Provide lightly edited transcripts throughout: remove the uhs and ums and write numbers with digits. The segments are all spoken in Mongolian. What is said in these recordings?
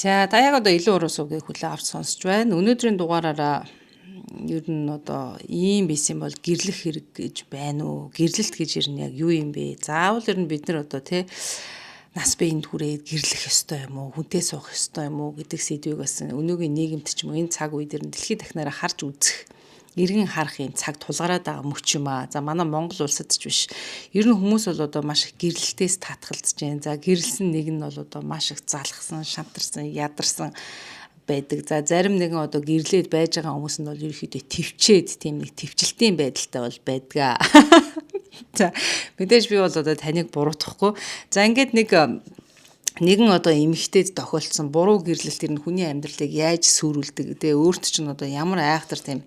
За, та яг одоо илүү уруу суугийг хүлээн авч сонсч байна. Өнөөдрийн дугаараараа ер нь одоо ийм байсан бол гэрлэх хэрэг гэж байна уу? Гэрлэлт гэж ер нь яг юу юм бэ? Заавал ер нь бид нар одоо тий нас биеинд хүрээд гэрлэх ёстой юм уу? Хүнтэй суух ёстой юм уу гэдэг сэдвийг бас өнөөгийн нийгэмд ч юм уу энэ цаг үед ер нь дэлхийд дахнаараа харж үзэх, эргэн харах юм цаг тулгараад байгаа мөч юм аа. За, манай Монгол улсад ч биш. Ер нь хүмүүс бол одоо маш их гэрлэлтээс татгалзаж байна. За, гэрлэсэн нэг нь бол одоо маш их залхсан, шантарсан, ядарсан байдаг. За, зарим нэгэн одоо гэрлээд байж байгаа хүмүүс нь бол ерөнхийдөө тэвчээд тийм нэг тэвчлэлтийн байдалтай бол байдгаа. За, мэдээж би бол одоо таныг буруутгахгүй. За, ингээд нэгэн одоо эмэгтэйд тохиолдсон буруу гэрлэлт ер нь хүний амьдралыг яаж сүрүүлдэг, тэгээ өөрт чинь одоо ямар айхтар тийм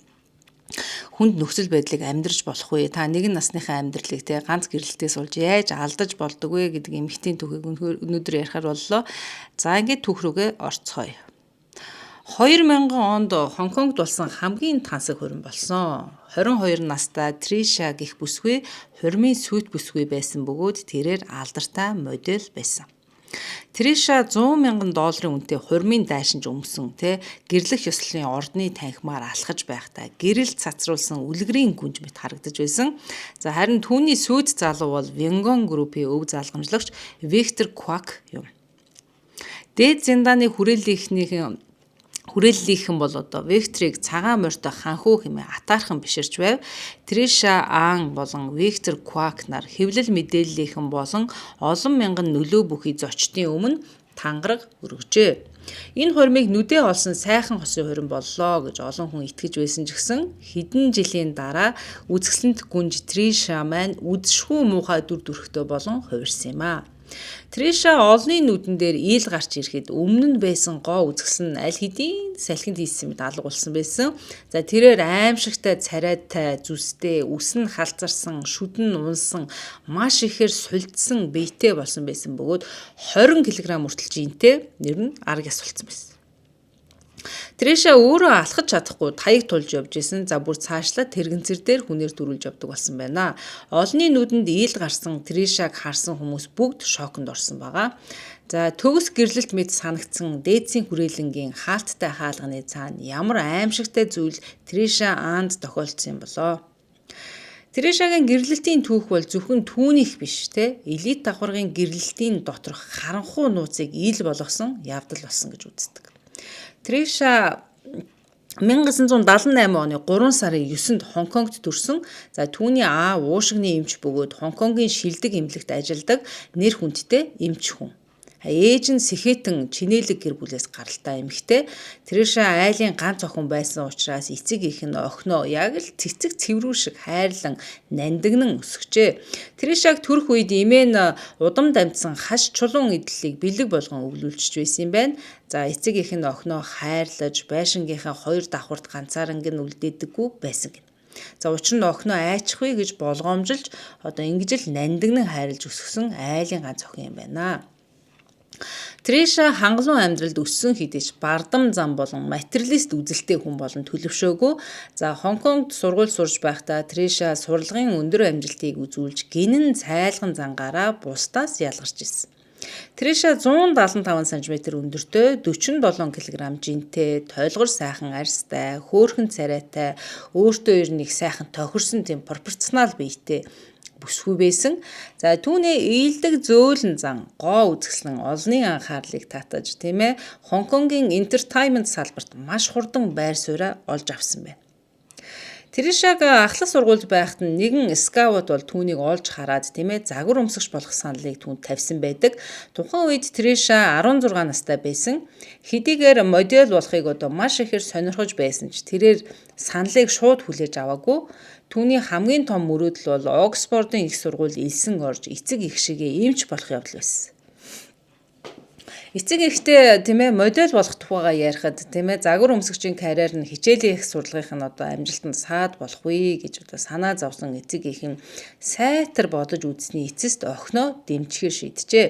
хүнд нөхцөл байдлыг амьдрч болох вэ? Та нэгэн насныхаа амьдралыг те ганц гэрлэлтээс болж яаж алдаж болдог вэ гэдэг эмэгтэйн түүхийг өнөөдөр ярихаар боллоо. За, ингээд түүх рүүгээ орцгоё. 2000 онд Хонконгт болсон хамгийн тансаг хурим болсон. 22 настай Триша гэх бүсгүй хурмын сүйт бүсгүй байсан бөгөөд тэрээр алдартай модель байсан. Триша 100 мянган долларын үнэтэй хурмын дайшинж өмсөн тэ гэрлэх ёслолын ордны танхимаар алхаж байхдаа гэрэл цацруулсан үлгэрийн гүнж мэт харагдаж байсан. За, харин түүний сүйт залуу бол Вингон группийн өв залгамжлагч Виктор Квак юм. Дээд зиндааны хүрээллийнхэн бол одоо Викторыг цагаан морьтой ханхүү хэмээн атаархан биширч байв. Триша Ан болон Виктор Квак нар хэвлэл мэдээллийнхэн болон олон мянган нөлөө бүхий зочдын өмнө тангараг өргөжээ. Энэ хурмыг нүдээ олсон сайхан хосын хурим боллоо гэж олон хүн итгэж байсан ч гэсэн хэдэн жилийн дараа үзэсгэлэнт гүнж Триша маань үдшгүй муухай дүр төрхтэй болон хувирсан юм аа. Триша олонний нүдэн дээр ил гарч ирэхэд өмнө нь байсан гоо үзэсгэлэн нь аль хэдийн салхинд хийсэн мэт алга болсон байсан. За, тэрээр аимшигтай царайтай, зүстэй, үс нь халзарсан, шүд нь унсан, маш ихээр сулдсан биетэй болсон байсан бөгөөд 20 кг хүртэл жинтэй нэр нь арга яс болсон байсан. Триша өөрөө алхаж чадахгүй таяг тулж явж исэн. За, бүр цаашлаа тэрэгцэр дээр хүнээр дөрүүлж явдаг болсон байна. Олонний нүдэнд ил гарсан Тришаг харсан хүмүүс бүгд шоконд орсон байгаа. За, төгс гэрлэлт мэт санагдсан дээдсийн хүрээлэнгийн хаалттай хаалганы цаана ямар аимшигтай зүйл Триша Анд тохиолдсон юм болоо? Тришагийн гэрлэлтийн түүх бол зөвхөн түүнийх биш те элит давхаргын гэрлэлтийн доторх харанхуй нууцыг ил болгосон явдал болсон гэж үздэг. Триша 1978 оны 3 сарын 9-нд Хонконгт төрсөн. За, түүний аав уушигны эмч бөгөөд Хонконгийн шилдэг эмнэлэгт ажилладаг нэр хүндтэй эмч хүн. Ээж нь сэхэтэн чинээлэг гэр бүлээс гаралтай эмэгтэй. Триша айлын ганц охин байсан учраас эцэг эх нь охиноо яг л цэцэг цэврүү шиг хайрлан нандинан өсгөжээ. Тришаг төрөх үед эмээ нь удам дамжсан хаш чулуун эдлэлийг бэлэг болгон өвлүүлчихэж байсан юм байна. За, эцэг эх нь охиноо хайрлаж байшингийнхаа хоёр давхарт ганцааранг нь үлдээдэггүй байсан гэнэ. За, учир нь охиноо айчихвээ гэж болгоомжилж одоо ингэж л нандинан хайрлаж өсгсөн айлын ганц охин юм байна. Триша хангалуун амьдралд өссөн хэдий ч бардам зам болон материалист үзэлтэй хүн болон төлөвшөөгүй. За, Хонконгт сургууль сурч байхдаа Триша сурлагын өндөр амжилтыг үзүүлж гинэн цайлган зангаараа бусдаас ялгарч ирсэн. Триша 175 см өндөртэй, 47 кг жинтэй, тойлгор сайхан арьстай, хөөрхөн царайтай, өөртөө ер нь их сайхан тохирсон тийм пропорционал биетэй бүсгүй байсан. За, түүний ийдэг зөөлөн зан, гоо үзэсгэлэн олонний анхаарлыг татаж, тийм ээ, Хонконгийн entertainment салбарт маш хурдан байр сууриа олж авсан байна. Тришаг ахлах сургуульд байхад нь нэгэн скаут бол түүнийг олж хараад, тийм ээ, загвар өмсөгч болох саналыг түүнд тавьсан байдаг. Тухайн үед Триша 16 настай байсан. Хэдийгээр модель болохыг одоо маш ихээр сонирхож байсан ч тэрээр саналыг шууд хүлээж аваагүй. Түүний хамгийн том мөрөөдөл бол Оксфордын их сургуульд элсэн орж эцэг эх шигээ эмч болох явдал байсан. Эцэг эхдээ, тийм ээ, модель болох тухайгаа ярихад, тийм ээ, загвар өмсөгчийн карьер нь хичээлийн их сурлагынх нь одоо амжилтанд саад болох вэ гэж одоо санаа зовсон эцэг эх нь сайтар бодож үзсний эцэст охиноо дэмжихээр шийджээ.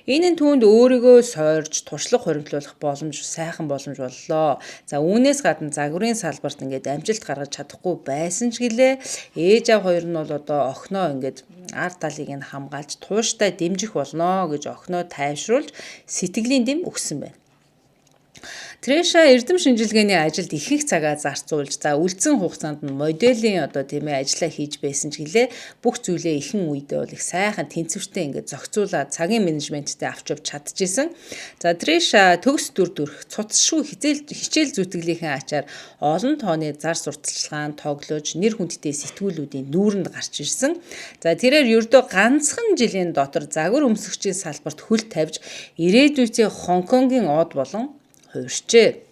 Энэ нь түүнд өөрийгөө сойрж туршлага хуримтлуулах боломж, сайхан боломж боллоо. За, үүнээс гадна загварын салбарт ингээд амжилт гаргаж чадахгүй байсан ч гэлээ ээж аав хоёр нь бол одоо охиноо ингээд ард талыг нь хамгаалж тууштай дэмжих болно гэж охиноо тайвшруулж сэтгэлийн дэм өгсөн байна. Трэша эрдэм шинжилгээний ажилд ихэнх цагаа зарцуулж, за үлдсэн хугацаанд нь моделийн одоо тийм ээ ажлаа хийж байсан ч гэлээ бүх зүйлээ ихэнх үедээ бол их сайхан тэнцвэртэй ингээд зохицуулаад цагийн менежменттэй авч явж чадчихсэн. За Трэша төгс дүр төрх цуцшгүй хичээл зүтгэлийнхээ ачаар олон тооны зар сурталчилгаан тоглож нэр хүндтэй сэтгүүлүүдийн нүүрэнд гарч ирсэн. За тэрээр ердөө ганцхан жилийн дотор загвар өмсөгчийн салбарт хөл тавьж ирээдүйдээ Хонконгийн од болон хувирчээ.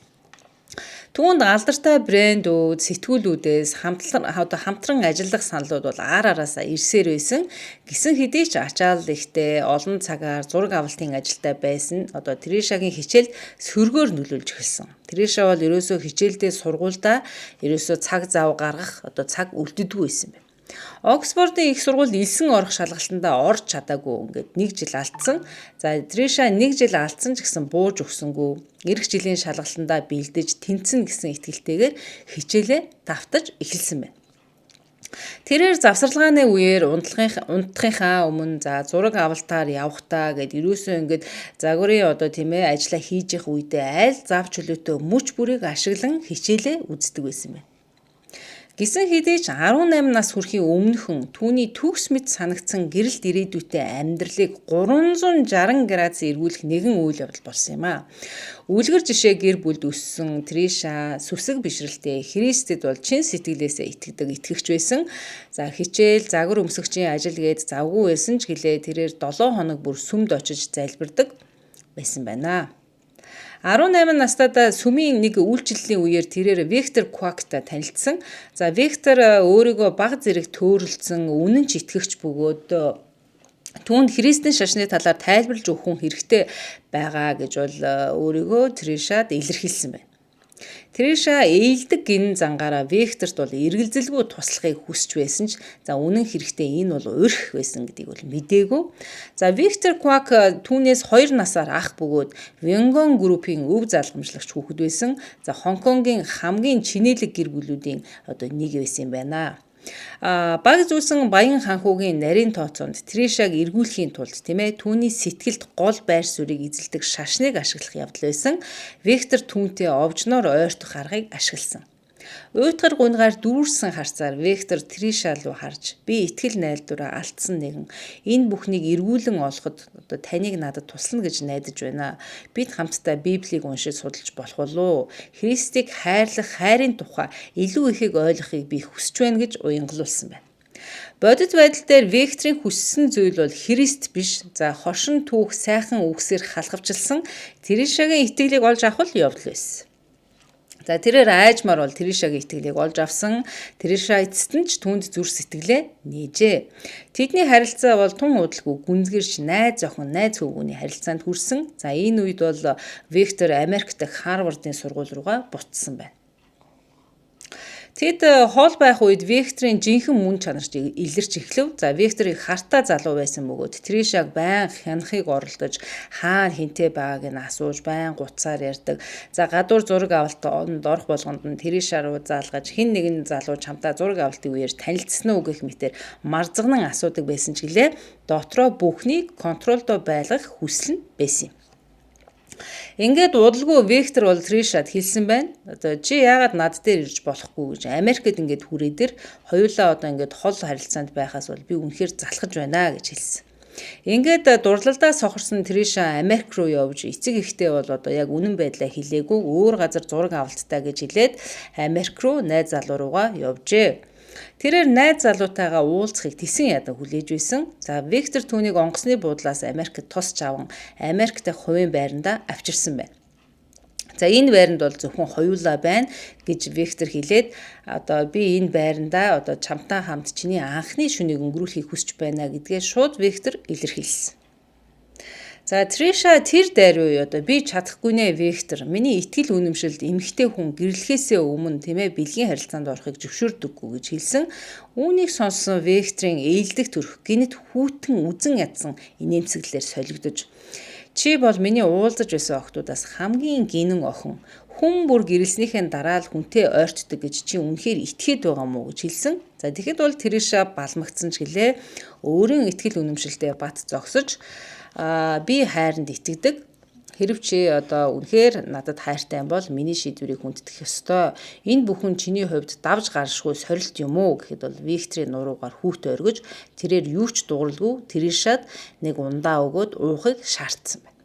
Түүнд алдартай брэндүүд, сэтгүүлүүдээс хамтран ажиллах саналууд бол ар араасаа ирсээр байсан. Гэсэн хэдий ч ачаал ихтэй олон цагаар зураг авалтын ажилтай байсан. Одоо Тришагийн хичээлд сөргөөр нөлөөлж эхэлсэн. Триша бол ерөөсөө хичээлдээ сургуульдаа ерөөсөө цаг зав гаргах одоо цаг үлддэггүй байсан юм. Оксфордын их сургуульд элсэн орох шалгалтандаа орж чадаагүй ингээд нэг жил алдсан. За Триша нэг жил алдсан ч гэсэн бууж өгсөнгүү. Ирэх жилийн шалгалтандаа бэлдэж тэнцэнэ гэсэн итгэлтэйгээр хичээлээ давтаж эхэлсэн байна. Тэрээр завсарлагааны үеэр унтахынхаа өмнө за зураг авалтаар явахдаа гэд ерөөсөө ингээд загварын одоо тийм ээ ажлаа хийж явах үедээ аль зав чөлөөтэй мөч бүрийг ашиглан хичээлээ үздэг байсан байна. Гэсэн хэдий ч 18 нас хүрэхийн өмнөхөн түүний төгс мэт санагдсан гэрэлт ирээдүйтэй амьдралыг 360 градус эргүүлэх нэгэн үйл явдал болсон юм а. Үлгэр жишээ гэр бүлд өссөн Триша сүсэг бишрэлтэй Христэд бол чин сэтгэлээсээ итгэдэг итгэгч байсан. За хичээл, загвар өмсөгчийн ажил гээд завгүй байсан ч гэлээ тэрээр 7 хоног бүр сүмд очиж залбирдаг байсан байна. 18 настайдаа сүмийн нэг үйлчлэлийн үеэр тэрээр Виктор Квактай танилцсан. За Виктор өөрийгөө баг зэрэг төөрөлдсөн үнэн ч итгэгч бөгөөд түүнд христийн шашны талаар тайлбарлаж өгөх хүн хэрэгтэй байгаа гэж бол өөрийгөө Тришад илэрхийлсэн байна. Триша ээлдэг гинэн зангаараа Викторт бол эргэлзэлгүй туслахыг хүсч байсан ч за үнэн хэрэгтээ энэ бол урих байсан гэдгийг бол мдээгүй. За Виктор Квак түүнээс 2 насаар ах бөгөөд Венгон группийн өв залгамжлагч хүүхэд байсан. За Хонконгийн хамгийн чинээлэг гэр бүлүүдийн одоо нэг байсан юм байна. Баг зүүсэн Баян хаанхүүгийн нарийн тооцоонд Тришаг эргүүлэхийн тулд тийм ээ түүний сэтгэлд гол байр суурийг эзэлдэг шашныг ашиглах явдал байсан. Виктор түүнтэй овжноор ойртох аргыг ашигласан. Уйтгар гунгаар дүүрсэн харцаар Виктор Триша руу харж би итгэл найдвараа алдсан нэгэн энэ бүхнийг эргүүлэн олоход одоо таныг надад туслана гэж найдаж байна. Бид хамтдаа Библийг уншиж судалж болох болов уу? Христийг хайрлах хайрын тухай илүү ихийг ойлгохыг би хүсэж байна гэж уянгалуулсан байна. Бодит байдал дээр Викторийн хүссэн зүйл бол Христ биш. За хошин түүх сайхан үгсээр халахвчилсан Тришагийн итгэлийг олж авах л явдал байсан. За тэрээр айжмаар бол Тришагийн итгэлийг олж авсан. Триша эцэст нь ч түүнд зүрх сэтгэлээ нээжээ. Тэдний харилцаа бол тун удалгүй гүнзгийрч найз охин найз хөвгүүний харилцаанд хүрсэн. За энэ үед бол Виктор Америк дахь Харвардын сургууль руугаа буцсан байна. Тэд хоол байх үед Викторийн жинхэнэ мөн чанарч илэрч эхлэв. За Виктор их хартай залуу байсан бөгөөд Тришаг байнга хянахыг оролдож хаана хинтээ байгааг нь асууж байн гуцаар ярьдаг. За гадуур зураг авалтанд орох болгонд нь Триша руу заалгаж хэн нэгэн залуу чамтай зураг авалтын үеэр танилцсан уу гэх мэтэр марзагнан асуудаг байсан ч гэлээ дотроо бүхнийг контролдоо байлгах хүсэл нь байсан юм. Ингээд удалгүй Виктор бол Тришад хэлсэн байна. Одоо чи яагаад над дээр ирж болохгүй гэж Америкт ингээд хүрээдэр хоёулаа одоо ингээд хол харилцаанд байхаас бол би үнэхээр залхаж байна гэж хэлсэн. Ингээд дурлалдаа сохорсон Триша Америк руу явж эцэг эхтэй бол одоо яг үнэн байдлаа хэлээгүй өөр газар зураг авалттай гэж хэлээд Америк руу найз залуу руугаа явжээ. Тэрээр найз залуутайгаа уулзахыг тэсэн ядан хүлээж байсан. За Виктор түүнийг онгоцны буудлаас Америкт тусч аван Америк дахь хувийн байрандаа авчирсан байна. За энэ байранд бол зөвхөн хоёулаа байна гэж Виктор хэлээд одоо би энэ байрандаа одоо чамтай хамт чиний анхны шөнийг өнгөрүүлэхийг хүсэж байна гэдгээ шууд Виктор илэрхийлсэн. За Триша тэр дайруу одоо би чадахгүй нэ Виктор. Миний итгэл үнэмшилд эмэгтэй хүн гэрлэхээсээ өмнө тийм ээ бэлгийн харилцаанд орохыг зөвшөөрдөггүй гэж хэлсэн. Үүнийг сонссон Викторийн ээлдэг төрх гинэт хүүтэн үзен ядсан инээмсэглэлээр солигдож чи бол миний уулзаж байсан охтуудаас хамгийн гинэн охин. Хүн бүр гэрэлснийхээ дараа л хүнтэй ойртдог гэж чи үнэхээр итгээд байгаа мó гэж хэлсэн. За тэгэхэд бол Триша балмагцсан ч гэлээ өөрийн итгэл үнэмшилтэд бат зогсож би хайранд итгэдэг. Хэрв чи одоо үнэхээр надад хайртай юм бол миний шийдвэрийг хүндэтгэх ёстой. Энэ бүхэн чиний хувьд давж гаршгүй сорилт юм уу гэхэд бол Викторийн нуруугаар хүүт оргиж тэрээр юу ч дууралгүй Тришад нэг ундаа өгөөд уухыг шаардсан байна.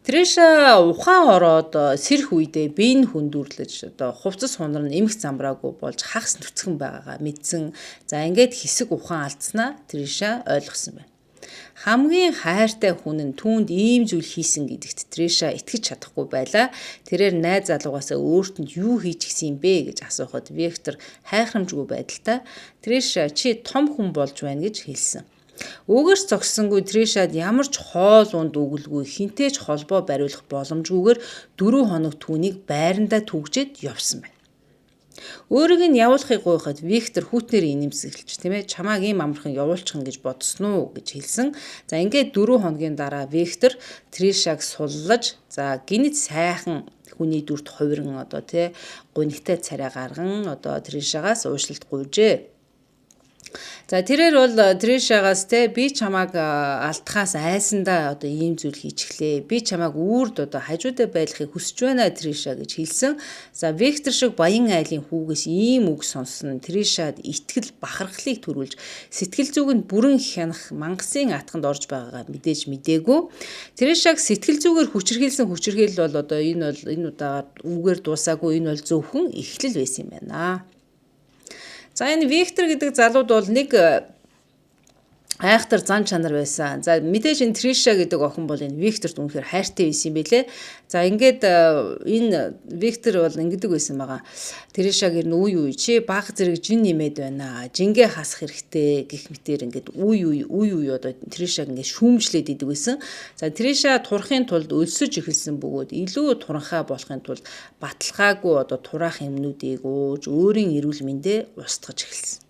Триша ухаан ороод сэрх үедээ бие нь хөндүүрлэж одоо хувцас хунар нь эмх замбраагүй болж хагас нүцгэн байгаагаа мэдсэн. За ингээд хэсэг ухаан алдснаа Триша ойлгосон байна. Хамгийн хайртай хүн нь түүнд ийм зүйл хийсэн гэдэгт Триша итгэж чадахгүй байлаа. Тэрээр найз залуугаасаа өөрт нь юу хийж гисэн юм бэ гэж асуухад Виктор хайхрамжгүй байдалтай Триша чи том хүн болж байна гэж хэлсэн. Үүгээрч зогссонгүй Тришад ямар ч хоол унд өгөлгүй хэнтэй ч холбоо бариулах боломжгүйгээр 4 хоног түүнийг байрандаа түгжээд явсан байна. Өөрийг нь явуулахыг гуйхад Виктор хүүтнэр инээмсэглэж тийм ээ чамааг ийм амархан явуулчихна гэж бодсон уу гэж хэлсэн. За ингээд 4 хоногийн дараа Виктор Тришаг суллаж за гинэт сайхан хүний дүрт хувиран одоо тий гунигтай царай гарган одоо Тришагаас уушлалт гуйжээ. За тэрээр бол Тришагаас те би чамааг алдахаас айсандаа одоо ийм зүйл хийчихлээ. Би чамааг үүрд одоо хажуудаа байлахыг хүсэж байна Триша гэж хэлсэн. За Виктор шиг баян айлын хүүгээс ийм үг сонссон. Тришад итгэл бахархлыг төрүүлж сэтгэл зүг нь бүрэн хянах мангасын атганд орж байгаагаа мэдээж мдээгүй. Тришаг сэтгэл зүгээр хүчирхийлсэн хүчирхийлэл бол одоо энэ бол энэ удаагаар үгээр дуусаагүй, энэ бол зөвхөн эхлэл байсан юм байна. За энэ Виктор гэдэг залууд бол нэг айхтар зан чанар байсан. За мэдээж энэ Триша гэдэг охин бол энэ Викторт үнэхээр хайртай байсан юм билэ. За ингээд энэ Виктор бол ингэдэг байсан байгаа. Тришаг ер нь үе үе чи баг зэрэг жин нэмээд байна. Жингээ хасах хэрэгтэй гэх мэтэр ингээд үе үе үе үе одоо Тришаг ингээд шүүмжлээд идэг байсан. За Триша турахын тулд өлсөж эхэлсэн бөгөөд илүү туранхай болохын тулд баталгаагүй одоо тураах юмнуудыг ууж өөрийн эрүүл мэндээ устгаж эхэлсэн.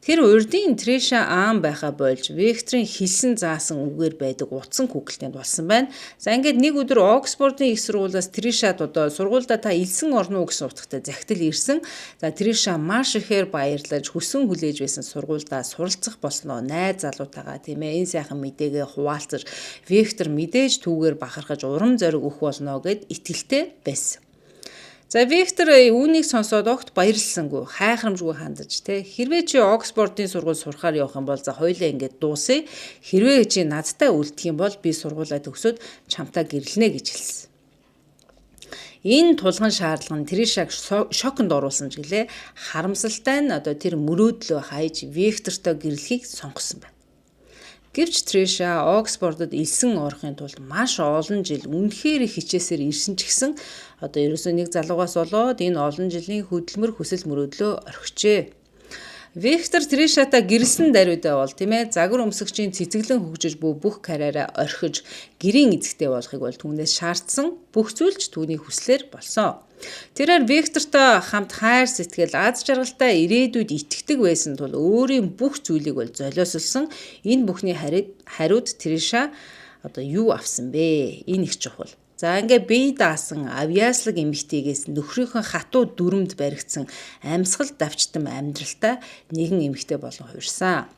Тэр урдын Триша аан байхаа болж Викторийн хэлсэн заасан үгээр байдаг утсан Google-тэнд болсон байна. За ингээд нэг өдөр Оксфордын их сургуулиас Тришад одоо сургуульдаа та элсэн орно уу гэсэн утгатай захидал ирсэн. За Триша маш ихээр баярлаж хүсэн хүлээж байсан сургуульдаа суралцах болсноо найз залуутайгаа тийм ээ энэ сайхан мэдээгээ хуваалцаж Виктор мэдээж түүгээр бахархаж урам зориг өгөх болно гэд итгэлтэй байсан. За Виктор үүнийг сонсоод огт баярлсангүй, хайхрамжгүй хандаж тэ. Хэрвээ чи Оксфордын сургууль сурахаар явах юм бол за хоёулаа ингээд дуусъя. Хэрвээ чи надтай үлдэх юм бол би сургуулаа төгсөөд чамтай гэрлэнэ гэж хэлсэн. Энэ тулгын шаардлага нь Тришаг шоконд оруулсан ч гэлээ. Харамсалтай нь одоо тэр мөрөөдлөө хайж Виктортой гэрлэхийг сонгосон байна. Гэвч Триша Оксфордод элсэн орохын тулд маш олон жил үнэхээр их хичээсээр ирсэн ч гэсэн одоо ерөөсөө нэг залуугаас болоод энэ олон жилийн хөдөлмөр хүсэл мөрөөдлөө орхижээ. Виктор Тришатай гэрэлсэн даруйдаа бол тийм ээ загвар өмсөгчийн цэцэглэн хөгжиж буй бүх карьераа орхиж гэрийн эзэгтэй болохыг бол түүнээс шаардсан бүх зүйл ч түүний хүслээр болсон. Тэрээр Виктортой хамт хайр сэтгэл, аз жаргалтай ирээдүйд итгэдэг байсан тул өөрийн бүх зүйлийг бол золиослсон. Энэ бүхний хариуд Триша одоо юу авсан бэ? Энэ их чухал. За ингээ бие даасан авьяаслаг эмэгтэйгээс нөхрийнхөө хатуу дүрмэнд баригдсан амьсгал давчтан амьдралтай нэгэн эмэгтэй болон хувирсан.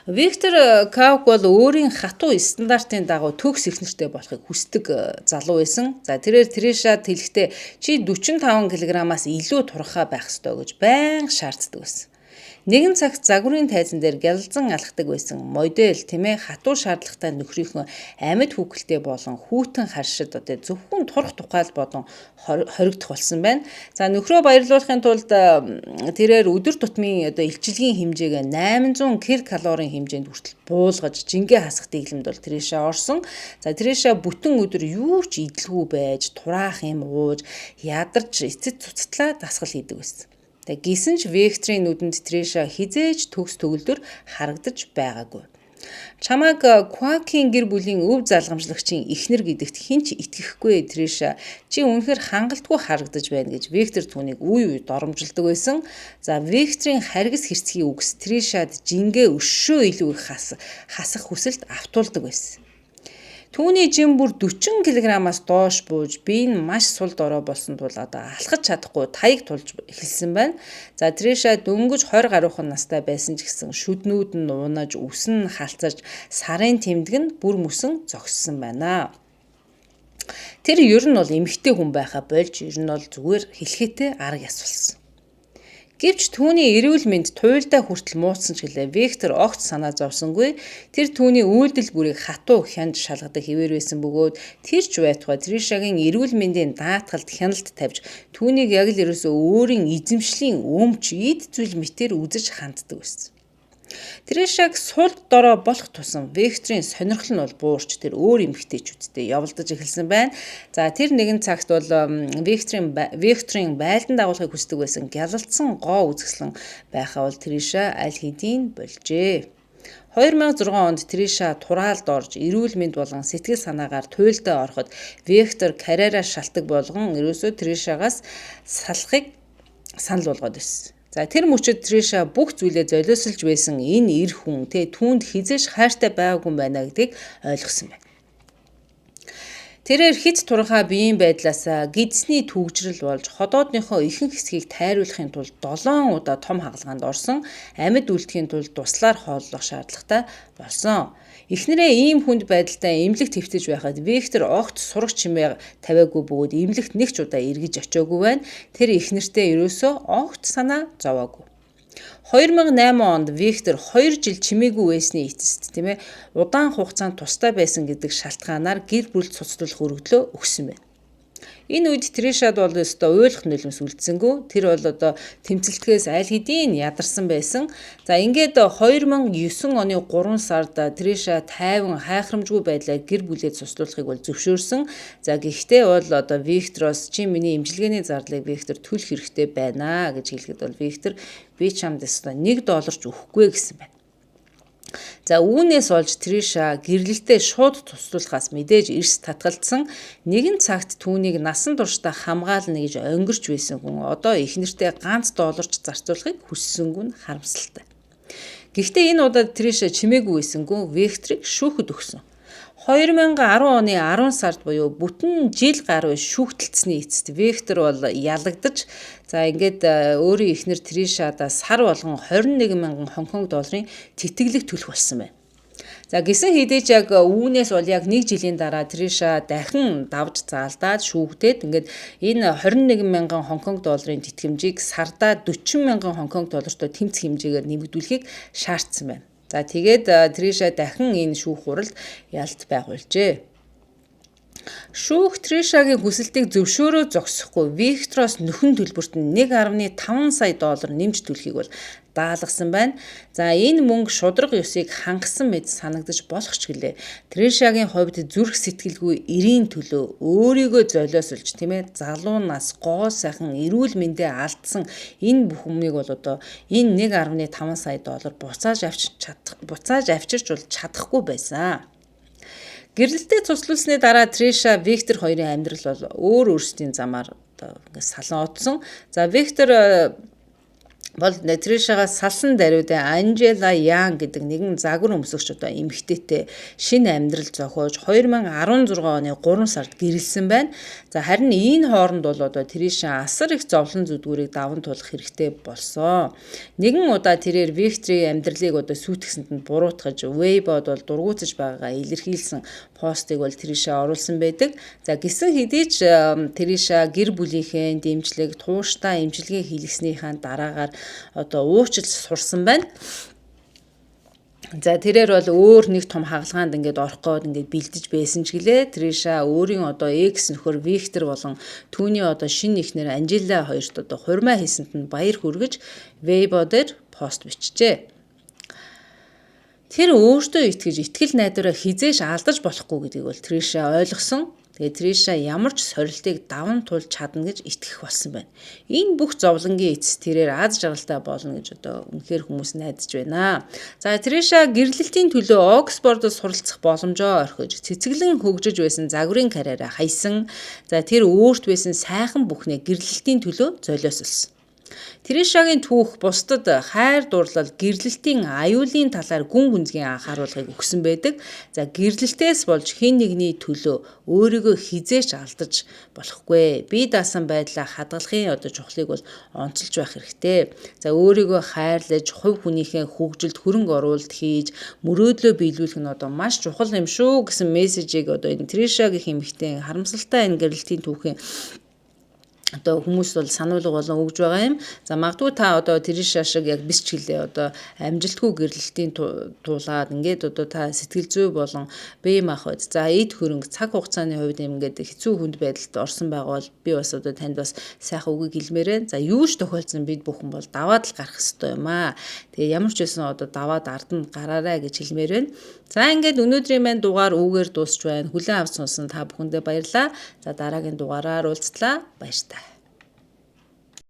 Виктор Каук бол өөрийн хатуу стандартын дагуу төгс их нэртэй болохыг хүсдэг залуу байсан. За тэрээр Тришад хэлэхдээ чи 45 кг-аас илүү туранхай байх ёстой гэж байнга шаарддаг байсан. Нэгэн цагт загварын тайзан дээр гялалзан алхдаг байсан модель тийм ээ хатуу шаардлагатай нөхрийнхөө амьд хүүхэлтэй болон хүйтэн харшид одоо зөвхөн турах тухайл бодон хоригдох болсон байна. За нөхрөө баярлуулахын тулд тэрээр өдөр тутмын одоо илчилгийн хэмжээг 800 кил калорийн хэмжээнд хүртэл буулгаж жингээ хасах дэглэмд бол Триша орсон. За Триша бүтэн өдөр юу ч идэлгүй байж тураах юм ууж ядарч эцэц цуцтлаа дасгал хийдэг байсан. Тэг гисэн ч Викторийн нүдэнд Триша хизээж төгс төгөлдөр харагдаж байгаагүй. Чамайг Квакийн гэр бүлийн өв залгамжлагчийн эхнэр гэдэгт хэн ч итгэхгүй Триша. Чи үнэхээр хангалтгүй харагдаж байна гэж Виктор түүнийг үе үе доромжилдог байсан. За Викторийн харгас хэрцгий үгс Тришад жингээ өшөө илүү их хасах хүсэлд автуулдаг байсан. Түүний жим бүр 40 кг-аас доош бууж бие нь маш сул дорой болсон тул одоо алхаж чадахгүй таяг тулж эхэлсэн байна. За Триша дөнгөж 20 гаруйхан настай байсан ч гэсэн шүднүүд нь унаж, үс нь халцаж, сарын тэмдэг нь бүр мөсөн зогссон байна. Тэр ер нь бол эмэгтэй хүн байхаа болж ер нь бол зүгээр хэлэхээтэй арга яс болсон. Гэвч түүний эрүүл мэнд туйлдаа хүртэл муутсан ч гэлээ Виктор огт санаа зовсонгүй. Тэр түүний үйлдэл бүрийг хатуу хянж шалгадаг хэвээр байсан бөгөөд тэр ч байтугай Тришагийн эрүүл мэндийн даатгалд хяналт тавьж түүнийг яг л ерөөсөө өөрийн эзэмшлийн өмч эд зүйл мэтэр үзэж ханддаг байсан. Тришаг сул дорой болох тусам Викторийн сонирхол нь бол буурч тэр өөр эмэгтэйчүүдтэй явалдаж эхэлсэн байна. За тэр нэгэн цагт бол Викторийн байлдан дагуулахыг хүсдэг байсан гялалцсан гоо үзэсгэлэн байхаа бол Триша аль хэдийн болжээ. 2006 онд Триша тураалд орж эрүүл мэнд болон сэтгэл санаагаар туйлдаа ороход Виктор карьераа шалтаг болгон ерөөсөө Тришагаас салахыг санал болгоод байсан. За тэр мөчид Триша бүх зүйлээ золиослж байсан энэ эр хүн түүнд хэзээ ч хайртай байгаагүй юм байна гэдгийг ойлгосон байна. Тэрээр хэт туранхай биеийн байдлаасаа гидсний түгжрэл болж ходоодныхоо ихэнх хэсгийг тайруулахын тулд 7 удаа том хагалгаанд орсон, амьд үлдэхийн тулд туслаар хооллох шаардлагатай болсон. Эхнэрээ ийм хүнд байдалтай эмнэлэгт хэвтэж байхад Виктор огт сураг чимээ тавиагүй бөгөөд эмнэлэгт нэг ч удаа эргэж очиагүй байна. Тэр эхнэртээ ерөөсөө огт санаа зовоогүй. 2008 онд Виктор 2 жил чимээгүй байсны эцэст тийм удаан хугацаанд тустай байсан гэдэг шалтгаанаар гэр бүл цуцлуулах өргөдлөө өгсөн байна. Энэ үед Тришад бол өстой уйлах нулимс үлдсэнгүү. Тэр бол одоо тэмцэлтгэхээс аль хэдийн ядарсан байсан. За ингээд 2009 оны 3 сард Триша тайван хайхрамжгүй байдлаар гэр бүлээ цуцлуулахыг бол зөвшөөрсөн. За гэхдээ бол одоо Виктороос чи миний эмчилгээний зардлыг Виктор төлөх хэрэгтэй байна гэж хэлэхэд бол Виктор би чамд өстой $1 ч өгөхгүй гэсэн байна. За үүнээс болж Триша гэрлэлтээ шууд туслуулахаас мэдээж эрс татгалзсан. Нэгэн цагт түүнийг насан туршдаа хамгаална гэж онгирч байсан хүн одоо эхнэртээ ганц долларч зарцуулахыг хүссэнгүй нь харамсалтай. Гэхдээ энэ удаад Триша чимээгүй байсангүй Викторыг шүүхэд өгсөн. 2010 оны 10 сард буюу бүтэн жил гаруй шүүхтэлцсэний эцэст Виктор бол ялагдаж за ингээд өөрийн эхнэр Тришадаа сар болгон 21 мянган Хонконг долларын тэтгэлэг төлөх болсон байна. За гисэн хэдий ч яг үүнээс бол яг нэг жилийн дараа Триша дахин давж заалдаад шүүгдээд ингээд энэ 21 мянган Хонконг долларын тэтгэмжийг сардаа 40 мянган Хонконг доллартай тэмцэх хэмжээгээр нэмэгдүүлэхийг шаардсан байна. За тэгээд Триша дахин энэ шүүх хуралд ялт байгуулжээ. Шүүх Тришагийн хүсэлтийг зөвшөөрөө зогсохгүй Виктороос нөхөн төлбөрт нь 1.5 сая доллар нэмж төлөхийг бол даалгасан байна. За энэ мөнгө шударга ёсыг хангасан мэт санагдаж болох ч гэлээ. Тришагийн хувьд зүрх сэтгэлгүй эрийн төлөө өөрийгөө золиослж тийм залуу нас гоо сайхан эрүүл мэндээ алдсан энэ бүх юмыг бол одоо энэ 1.5 сая доллар буцааж авчирч бол чадахгүй байсан. Гэрлэлтээ цуцлуулсны дараа Триша Виктор хоёрын амьдрал бол өөр өөрсдийн замаар одоо ингээд салан одсон. За Виктор бол Тришагаас салсан даруйдаа Анжела Ян гэдэг нэгэн загвар өмсөгч одоо эмэгтэйтэй шинэ амьдрал зохиож 2016 оны 3 сард гэрэлсэн байна. За харин энэ хооронд бол одоо Триша асар их зовлон зүдгүүрийг даван туулах хэрэгтэй болсон. Нэгэн удаа тэрээр Викторийн амьдралыг одоо сүйтгэсэнд нь буруутгаж Weibo-д бол дургуутсаж байгаагаа илэрхийлсэн постыг бол Триша оруулсан байдаг. За гисэн хэдий ч Триша гэр бүлийнхээ дэмжлэг, тууштай эмчилгээ хийлгэснийхаа дараагаар одоо уучлал сурсан байна. За тэрээр бол өөр нэг том хагалгаанд ингээд орох гээд ингээд бэлдэж байсан ч гэлээ. Триша өөрийн одоо экс нөхөр Виктор болон түүний одоо шинэ эхнэр Анжела хоёрт одоо хурмаа хийсэнд нь баяр хүргэж Weibo дээр пост бичжээ. Тэр өөртөө итгэж итгэл найдвараа хэзээ ч алдаж болохгүй гэдгийг бол Триша ойлгосон. Тэгээд Триша ямар ч сорилтыг даван туулж чадна гэж итгэх болсон байна. Энэ бүх зовлонгийн эцэст тэрээр аз жаргалтай болно гэж одоо үнэхээр хүмүүс найдаж байна. За Триша гэрлэлтийн төлөө Оксфордод суралцах боломжоо орхиж цэцэглэн хөгжиж байсан загварын карьераа хайсан. За тэр өөрт байсан сайхан бүхнээ гэрлэлтийн төлөө золиослсон. Тришагийн түүх бусдад хайр дурлал, гэрлэлтийн аюулын талаар гүн гүнзгий анхааруулгыг өгсөн байдаг. За, гэрлэлтээс болж хэн нэгний төлөө өөрийгөө хэзээ ч алдаж болохгүй. Бие даасан байдлаа хадгалахын одоо чухлыг бол онцолж байх хэрэгтэй. За, өөрийгөө хайрлаж, хувь хүнийхээ хөгжилд хөрөнгө оруулалт хийж, мөрөөдлөө биелүүлэх нь одоо маш чухал юм шүү гэсэн мессежийг одоо энэ Триша гэх эмэгтэй харамсалтай энэ гэрлэлтийн түүхийн одоо хүмүүс бол сануулга болон өгж байгаа юм. За, магадгүй та одоо Триша шиг яг бисчгэлээ одоо амжилтгүй гэрлэлтийн туулаад ингээд одоо та сэтгэл зүй болон бие махбод, за, эд хөрөнгө, цаг хугацааны хувьд ингээд хэцүү хүнд байдалд орсон байгаа бол би бас одоо танд бас сайхан үгийг хэлмээр байна. За, юу ч тохиолдсон бид бүхэн бол даваад л гарах ёстой юм аа. Тэгээ ямар ч байсан одоо даваад ард нь гараарай гэж хэлмээр байна. За, ингээд өнөөдрийн маань дугаар үүгээр дуусч байна. Хүлээн авч сонсон та бүхэндээ баярлалаа. За, дараагийн дугаараар уулзлаа. Баяртай.